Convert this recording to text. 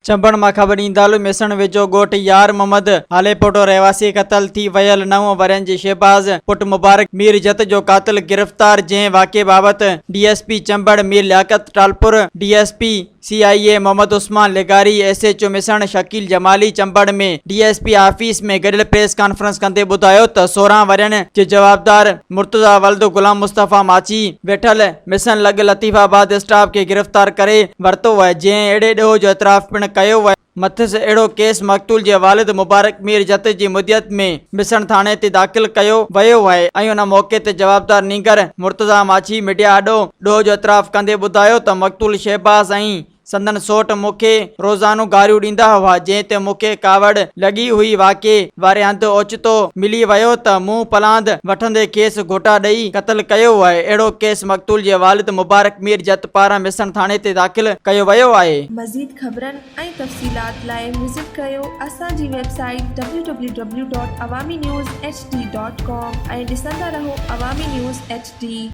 چمبڙ مان خبر ڏيندالو ميسڻ ويجهو ڳوٺ يار محمد هاليپوٽو رهواسي قتل ٿي ويل نو ورهين جي شهباز پٽ مبارڪ مير جت جو قاتل گرفتار جنهن واقعي بابت D S P Chambar Mir Liaquat Talpur, D S P C I A Muhammad Usman لغاري، S H O Missan Shakeel Jamali Chambar ۾ D S P office ۾ گڏيل پريس ڪانفرنس ڪندي ٻڌايو ته 16 ورهين جي جوابدار مرتضيٰ ولد غلام مصطفيٰ ماڇي ويٺل مسن لڳ لطيف آباد اسٽاف کي گرفتار ڪري ورتو آهي جنهن اهڙي ڏوهه جو اعتراف پڻ ڪيو آهي. مٿس اهڙو ڪيس مقتول جي والد مبارڪ مير جت جي مدعيت ۾ مسڻ ٿاڻي تي داخل ڪيو ويو آهي ۽ ان موقعي تي جوابدار نينگر مرتضيٰ ماڇي ميڊيا آڏو ڏوهه جو اعتراف ڪندي ٻڌايو ته مقتول شهباز ۽ سندن سوٽ مون کي روزانو گاريون ڏيندا هئا، جنهن تي مون کي ڪاوڙ لڳي هئي. واقعي واري هنڌ اوچتو ملي ويو ته مون پلاند وٺندي کيس گهوٽا ڏئي قتل ڪيو آهي. اهڙو ڪيس مقتول جي والد مبارڪ مير جت پاران مسڻ ٿاڻي تي داخل ڪيو ويو آهي. مزيد خبرن ۽ تفصيلات لاء وزٽ ڪريو اسان جي website W W W dot Awami news H D dot com ۽ ڏسندا رهو عوامي نيوز ايڇ ڊي.